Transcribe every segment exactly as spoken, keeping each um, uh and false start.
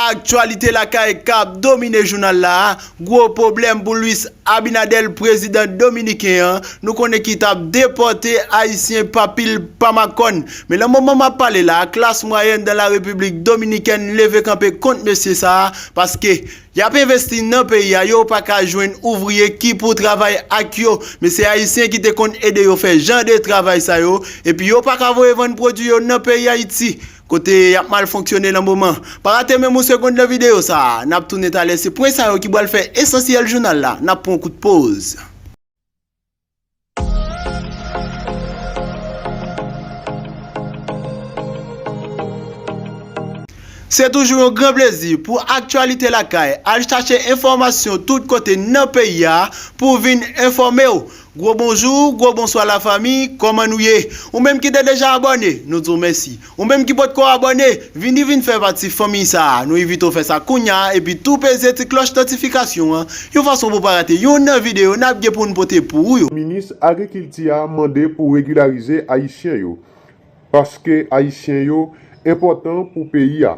Aktyalite lakay k ap domine jounal la a, gwo pwoblèm pou Luis Abinader, prezidan dominiken an, nou konnen ki t ap depòte Ayisyen pa pil pa makòn. Men nan moman m ap pale la a, klas mwayèn dan la Repiblik Dominikèn leve kanpe kont mesye sa a, paske y ap envesti nan peyi a, yo pa ka jwenn ouvriye ki pou travay ak yo. Men se Ayisyen ki te konn ede yo fè jan de travay sa yo, epi yo pa ka voye vann pwodui yo nan peyi Ayiti, kote y ap mal fonksyone nan moman. Pa rate menm yon segonn nan videyo sa a. N ap tounen talè, se pwen sa yo ki pral fè esansyèl jounal la. N ap pran yon kout poz. Se toujou yon gran plezi pou Aktyalite Lakay al chache enfòmasyon tout kote nan peyi a pou vin enfòme w. Gwo bonjou, gwo bonswa lafanmi, kòman nou ye? Ou menm ki te deja abòne, nou di w mèsi. Ou menm ki potko abòne, vini vin fè pati fanmi sa a. Nou envite w fè sa kounye a, epi tou peze ti klòch notifikasyon an, yon fason pou w pa rate youn nan videyo n ap gen pou n pote pou ou yo. Minis Agrikilti a mande pou regilarize Ayisyen yo, paske Ayisyen yo enpòtan pou peyi a.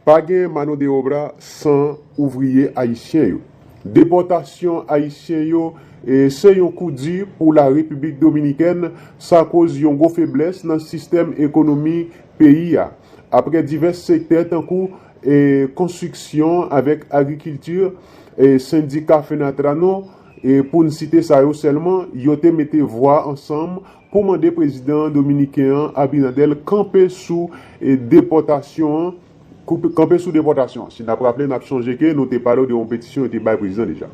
Pa gen mano de obra san ouvriye ayisyen yo. Depòtasyon ayisyen yo, e, se yon kou di pou la Repiblik Dominikèn, sa koz yon gwo feblès nan sistèm ekonomi peyi a. Apre divès sektè tankou, e, konstriksyon avèk agrikilti, e, sendika Fenatrano, e, pou n site sa yo sèlman, yo te mete vwa ansanm pou mande prezidan dominiken an, Abinader, kanpe sou, e, depòtasyon an, koupe, kanpe sou depòtasyon an. Si n ap raple, n ap sonje ke nou te pale w de yon petisyon yo te bay prezidan deja.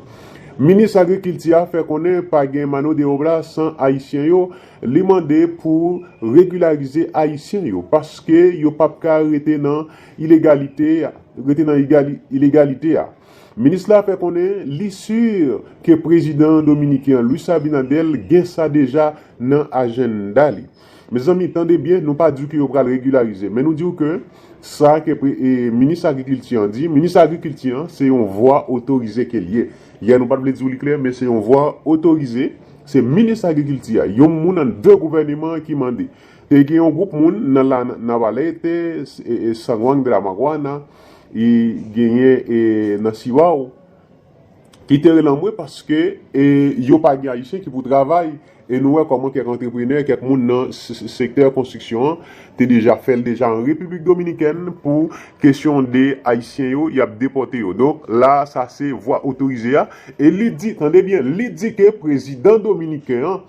Minis Agrikilti a fè konnen pa gen mano de obra san Ayisyen yo. Li mande pou regilarize Ayisyen yo, paske yo p ap ka rete nan ilegalite, rete nan igali-, ilegalite a. Minis la fè konnen li si ke prezidan dominiken an, Luis Abinader, gen sa deja nan ajanda li. Mezanmi, tande byen, nou pa di w ke yo pral regilarize, men nou di w ke sa ke pre-, e, minis agrikilti an di, minis agrikilti an, se yon vwa otorize ke l ye. Yè, nou pa t vle di w li klè, men se yon vwa otorize. Se minis agrikilti a, yon moun anndan gouvèneman an ki mande. Te gen yon gwoup moun nan la, nan Valete, e, e, San Juan de la Maguana, e genyen, e, nan Cibao, ki te rele anmwe paske, e, yo pa gen Ayisyen ki pou travay. E nou wè kòman kèk antreprenè, kèk moun nan s-, s-, sektè konstriksyon an te deja fè l deja an Repiblik Dominikèn pou kesyon de Ayisyen yo, y ap depòte yo. Donk, la, sa se vwa otorize a. E li di, tande byen, li di ke prezidan dominiken an,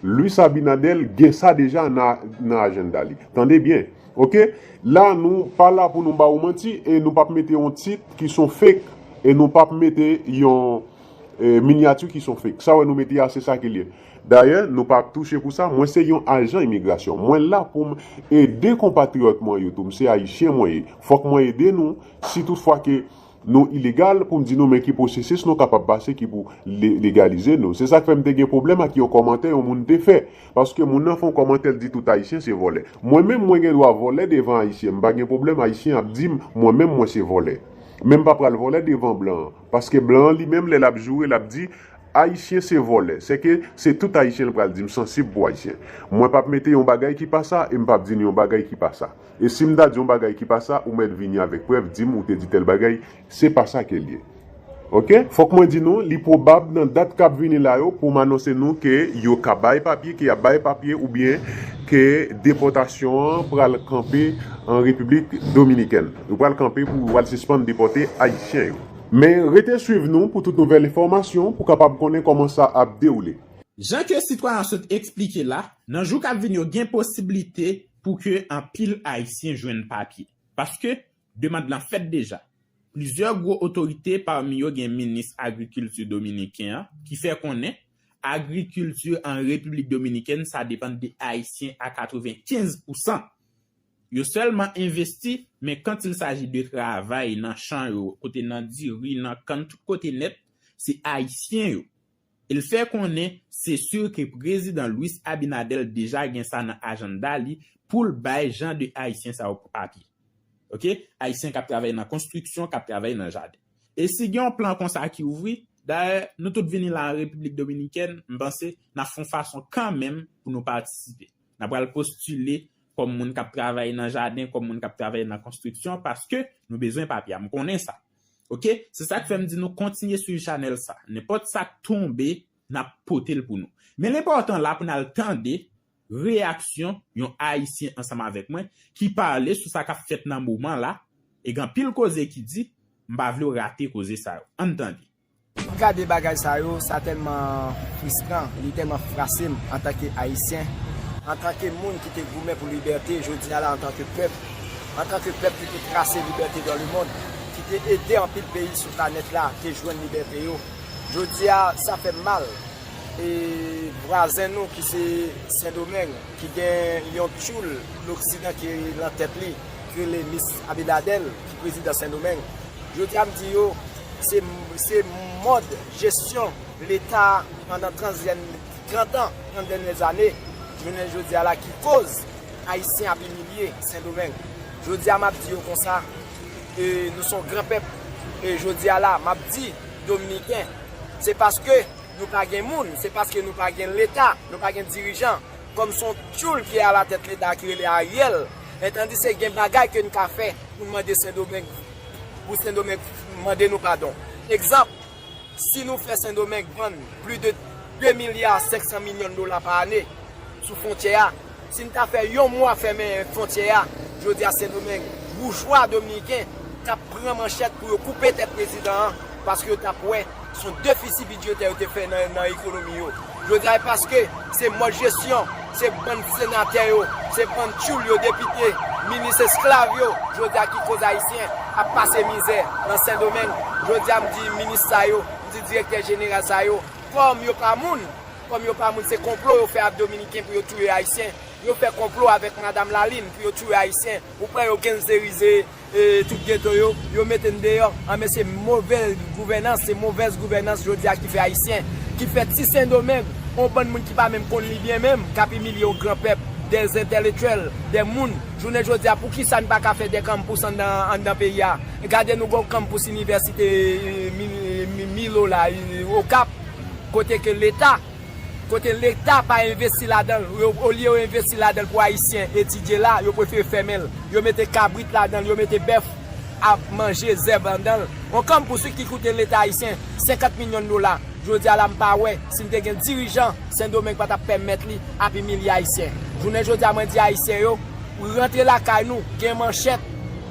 Luis Abinader, gen sa deja nan, nan ajanda li. Tande byen. Oke? La, nou pa la pou nou ba ou manti e nou p ap mete yon tit ki son fake e nou p ap mete yon, e, minyati ki son fake. Sa w wè nou mete a, se sa ke l ye. Dayè, nou p ap touche pou sa. Mwen se yon ajan imigrasyon. Mwen la pou m ede konpatriyòt mwen yo tou. M se Ayisyen mwen ye. Fòk mwen ede nou. Si toutfwa ke nou ilegal, pou m di nou men ki pwosesis nou kapab pase ki pou le-, legalize nou. Se sa k fè m te gen pwoblèm ak yon kòmantè yon moun te fè. Paske moun nan fè yon kòmantè, l di tout Ayisyen se vòlè. Mwen menm, mwen gen dwa vòlè devan Ayisyen. M pa gen pwoblèm, Ayisyen ap di m, mwen menm, mwen se vòlè. Men m pa pral vòlè devan blan an. Paske blan an li menm, lè l ap joure, l ap di, Ayisyen se vòlè. Sèke se tout Ayisyen l pral di. M sansib pou Ayisyen. Mwen p ap mete yon bagay ki pa sa e m p ap di n yon bagay ki pa sa. E si m ta di yon bagay ki pa sa, ou mèt vini avèk prèv, di m ou te di tèl bagay, se pa sa ke l ye. Oke? Fòk mwen di nou, li pwobab nan dat k ap vini la yo, pou m anonse nou ke yo ka bay papye, ke y ap bay papye, oubyen ke depòtasyon an pral kanpe an Repiblik Dominikèn. Yo pral kanpe pou yo pral sispann depòte Ayisyen yo. Men rete swiv nou pou tout nouvèl enfòmasyon pou kapab konnen kòman sa ap dewoule. Jan ke sitwayen an sot eksplike la, nan jou k ap vini yo gen posiblite pou ke anpil Ayisyen jwenn papye. Paske demann lan fèt deja. Plizyè gwo otorite, pami yo gen minis agrikilti dominiken an, ki fè konnen agrikilti an Repiblik Dominikèn, sa depann de Ayisyen a katrevenkenz pousan. Yo sèlman envesti, men quand il s'agit de travay nan chan yo, kote nan diri, nan kann, tout kote nèt, se Ayisyen yo. E l fè konnen se si ke prezidan Luis Abinader deja gen sa nan ajanda li pou l bay jan de Ayisyen sa yo papye. Oke? Ayisyen k ap travay nan konstriksyon, k ap travay nan jaden. E si gen yon plan konsa ki ouvri, dayè, nou tout vini la an Repiblik Dominikèn, m panse n ap fè yon fason kanmenm pou nou patisipe. N ap pral postile kòm moun k ap travay nan jaden, kòm moun k ap travay nan konstriksyon, paske nou bezwen papye a. M konnen sa. Oke? Se sa k fè m di nou kontinye swiv chanèl sa. Nenpòt sa k tonbe, n ap pote l pou nou. Men l enpòtan la pou n al tande reyaksyon yon Ayisyen ansanm avèk mwen ki pale sou sa k ap fèt nan moman la, e gen anpil koze ki di, m pa vle w rate koze sa yo. Ann tande. M gade bagay sa yo, sa tèlman fristran, li tèlman frase m antanke Ayisyen, antanke moun ki te goumen pou libète, jodi a la antanke pèp, antanke pèp ki te trase libète dans le monde, ki te ede anpil peyi sou planèt la te jwenn libète yo. Jodi a, sa fè m mal. E vwazen nou ki se Sendomeng, ki gen yon tchoul loksidan ki lan tèt li, ki rele Miss Abinadel, ki prezidan Sendomeng. Jodi a m di yo, se, se mòd jesyon Leta pandan trant, trant an, trant dènye zane, jounen jodi a la ki koz Ayisyen ap imilye Sendomeng. Jodi a m ap di yo konsa, e, nou se yon gran pèp. E jodi a la, m ap di Dominiken, se paske nou pa gen moun, se paske nou pa gen Leta, nou pa gen dirijan. Kòm se yon tchoul ki alatèt Leta ki rele Ariel, etandise gen bagay ke n ka fè pou n mande Sendomeng, pou Sendomeng mande nou padon. Egzanp, si nou fè Sendomeng vann plis de de milya senk san milyon dola pa ane sou fwontyè a, si n ta fè yon mwa fèmen fwontyè a, jodi a Sendomeng, boujwa dominiken t ap pran manchèt pou yo koupe tèt prezidan an, paske yo t ap wè se yon defisi bidjetè yo te fè nan, nan ekonomi yo. Jodi a, e paske se mòd jesyon, se bann senatè yo, se bann tchoul yo, depite, minis esklav yo, jodi a ki koz Ayisyen ap pase mizè nan Sendomeng. Jodi a, m di minis sa yo, m di direktè jeneral sa yo, kòm yo pa moun, kòm yo pa moun, se konplo yo fè ak Dominiken pou yo touye Ayisyen. Yo fè konplo avèk Madanm Lalin pou yo touye Ayisyen. Ou kwè yo gangstèrize, e, tout geto yo, yo mete n deyò. An, men se movèz gouvènans, se movèz gouvènans jodi a ki fè Ayisyen, ki fè ti Sendomeng, yon bann moun ki pa menm konn li byen menm, k ap imilye yon gran pèp, dè entèlektyèl, dè moun. Jounen jodi a, poukisa n pa ka fè dè kanmpous anndan, anndan peyi a? Gade nou gen kanmpous inivèsite, e, Mi-, Mi-, Milo la, e, Okap, kote ke Leta kote Leta pa envesti ladan l, yo, olye yo envesti ladan l pou Ayisyen etidye la, yo prefere fèmen l. Yo mete kabrit ladan l, yo mete bèf ap manje zèb anndan l. Yon kanmpous ki koute Leta ayisyen senkant milyon dola. Jodi a la, m pa wè si n te gen dirijan Sendomeng pa t ap pèmèt li ap imilye Ayisyen. Jounen jodi a, mwen di Ayisyen yo, rantre lakay nou, gen manchèt,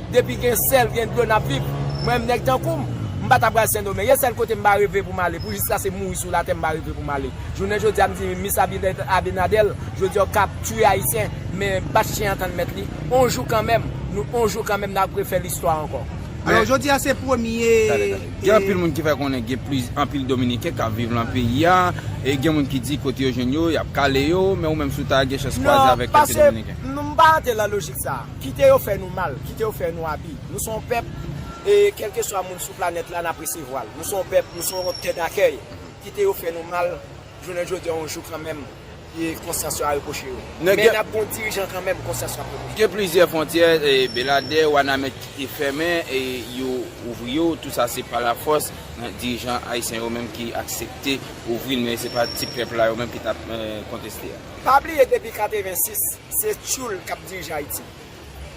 depi gen sèl, gen dlo, n ap viv. Mwen menm, nèg tankou m, m pa ta pral Sendomeng. E sèl kote m pa reve pou m ale, pou jiskaske m mouri sou latè, m pa reve pou m ale. Jounen jodi a, m di Miss Abinadel, jodi a, w ka ap touye Ayisyen, men bat chen an tann mèt li. On jou kanmenm, nou, on jou kanmenm, n ap refè listwa ankò. Alò, jodi a, se premye. Tande, tande. Gen anpil moun ki fè konnen gen pliz-, anpil Dominiken k ap viv nan peyi a, e gen moun ki di kote yo jwenn yo, y ap kale yo, men ou menm si w ta gen chans kwaze avèk kèk Dominiken. Non, pase, nou, m pa rantre nan lojik sa a. Kite yo fè nou mal, kite yo fè nou abi. Nou se yon pèp, e kèlkeswa moun sou planèt la, n ap resevwa l. Nou se yon pèp, nou se yon tè dakèy. Kite yo fè nou mal, jounen jodi a, yon jou kanmenm, e konsyans yo a repwoche yo. Men n ap gen yon dirijan kanmenm, konsyans yo ap repwoche. Gen plizyè fwontyè, e, Beladè, Wanament ki te fèmen, e yo ouvri yo, tou sa se pa lafòs, dirijan ayisyen yo menm ki aksepte ouvri l, men se pa ti pèp la yo menm ki t ap, e, konteste a. Pa bliye depi katrevensis, se tchoul k ap dirije Ayiti.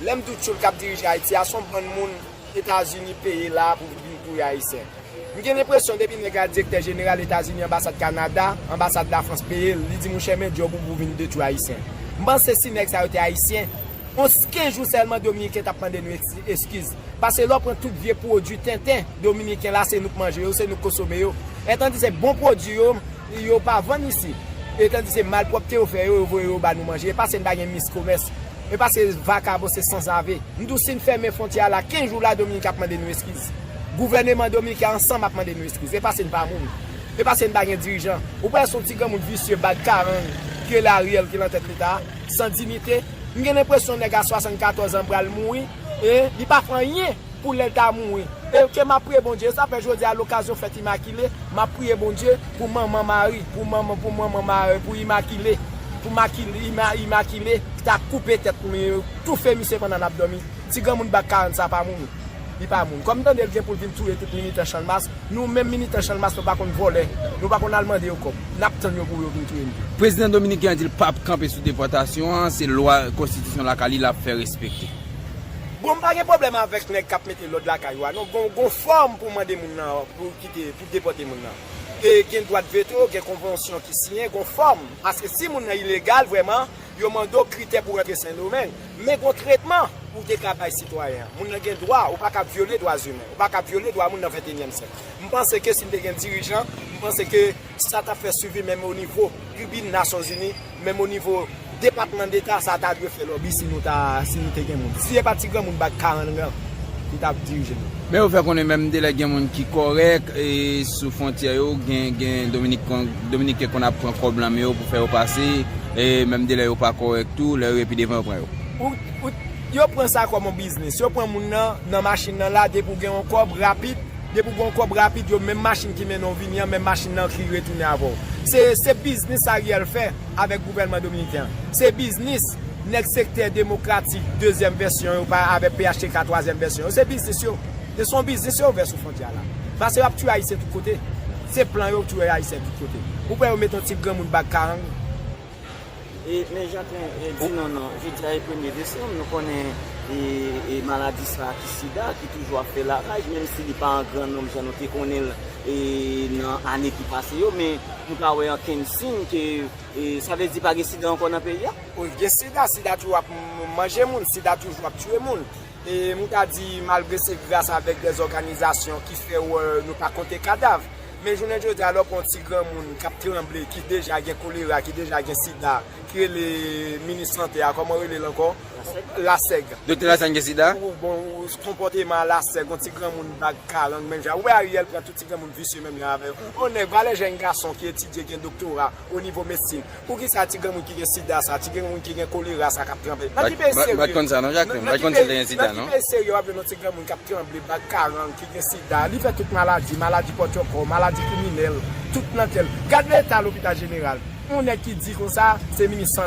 Lè m di w tchoul k ap dirije Ayiti a, se yon bann moun Etazini peye la pou vin touye Ayisyen. M gen lenpresyon depi nèg la direktè jeneral Etazini, anbasad Kanada, anbasad Lafrans peye l, li di, monchè, men djòb ou pou vin detwi Ayisyen. M panse si nèg sa yo te Ayisyen, yon kenz jou sèlman Dominiken t ap mande nou eks-, eskiz. Paske lè w pran tout vye pwodui tenten Dominiken la, se nou k manje yo, se nou k konsome yo. Etandise bon pwodui yo, yo pa vann isi. Etandise malpwòpte yo fè yo, yo voye yo ba nou manje. E paske n pa gen minis komès. E paske vakabon se sanzave. M di w, si n fèmen fwontyè a la, kenz jou la, Dominiken ap mande nou eskiz. Gouvèneman dominiken ansanm ap mande nou eskiz. E paske n pa moun. E paske n pa gen dirijan. Ou pral se yon ti granmoun visye, bag karang, ki rele Ariel, ki lan tèt Leta a, san diyite. M gen lenpresyon nèg a swasannkatòz an pral mouri, e li pa fè anyen pou lè l ta mouri. E ke m ap priye Bondye, sa fè jodi a lokazyon fèt Imakile, m ap priye Bondye pou manman Mari, pou manman, pou manman Mari, pou Imakile, pou Makile, Ima-, Imakile, ki ta koupe tèt, toufe misye pandan n ap dòmi. Ti granmoun bak karant sa pa mouri. Li pa moun. Kòm tande l gen pou l vin touye tout militan Channmas, nou menm militan Channmas, nou pa konn vòlè. Nou pa konn al mande yo kòb. N ap tann yo pou yo vin touye nou. Prezidan dominiken an di l p ap kanpe sou depòtasyon an, se lwa konstitisyon lakay li l ap fè respekte. Bon, m pa gen pwoblèm avèk nèg k ap mete lòd lakay yo a, non. Gon, gon fòm pou mande moun nan, pou kite, pou depòte moun nan. E gen dwa de veto, gen konvansyon ki siyen, gon fòm. Paske si moun nan ilegal vrèman, yo mande w kritè pou rantre Sendomeng. Men gon tretman ou te ka bay sitwayen an. Moun nan gen dwa, ou pa ka vyole dwa imen, ou pa ka vyole dwa moun nan venteyinyèm syèk. M panse ke si n te gen dirijan, m panse ke sa t ap fè swivi menm o nivo tribin Nasyonzini, menm o nivo Depatman Deta, sa ta dwe fè lòbi si nou ta, si nou te gen moun. Si se pa ti granmoun bag karang lan ki t ap dirije nou. Men yo fè konnen menm de lè gen moun ki kòrèk e sou fwontyè yo, gen, gen Dominik, Dominiken konn ap pran kòb nan men yo pou fè yo pase, e menm de lè yo pa kòrèk tou, lè yo ye pi devan yo pran yo. Ou, ou, yo pran sa kòm yon biznis. Yo pran moun nan, nan machin nan la, depi w gen yon kòb rapid, depi w gen yon kòb rapid, yo menm machin ki mennen w vini an, menm machin nan ki retounen avè w. Se, se biznis Ariel fè avèk gouvènman dominiken an. Se biznis nèg sektè demokratik dezyèm vèsyon yo pa avèk P H T K twazyèm vèsyon yo. Se biznis yo. Se yon biznis yo ouvè sou fwontyè a la. Paske y ap tiye Ayisyen tout kote. Se plan yo tiye Ayisyen tout kote. Ou wè yo mete yon ti granmoun bag karang. E, men Jacquelin, e, di nou non, jodi a e premye desanm, nou konnen e, e maladi sa ki sida, ki toujou ap fè laraj, menm si li pa an gran nonb jan nou te konnen l e, nan ane ki pase yo, men nou pa wè ankenn siy ke, e, sa vle di pa gen sida ankò nan peyi a? Wi, gen sida, sida toujou ap m-, manje moun, sida toujou ap tiye moun. E m ka di, malgre se gras avèk dè òganizasyon ki fè w, e, nou pa konte kadav. Men jounen jodi a, lè w pran yon ti granmoun k ap tranble, ki deja gen kolera, ki deja gen sida, ki rele minis sante a, kòman w rele l ankò? Lasèg. Doktè Lasèg gen sida? Ou, bon, ou, konpòteman Lasèg, yon ti granmoun bag karang, menm jan. Ou wè Ariel pran tout ti granmoun visye menm jan avè yo. Yon nèg, valè jèn gason ki etidye, gen doktora o nivo medsin. Poukisa ti granmoun ki gen sida sa, ti granmoun ki gen kolera sa k ap tranble? Nan ki peyi serye? M pa t konn sa non, Jacquelin. M pa t konn si l te gen sida non. Nan ki peyi serye w ap jwenn yon ti granmoun k ap tranble, bag karang, ki gen sida? Li fè tout maladi, maladi pòtyòkò, maladi kriminèl, tout nan kè l. Gad leta lopital jeneral. Yon nèg ki di konsa, se minis sante.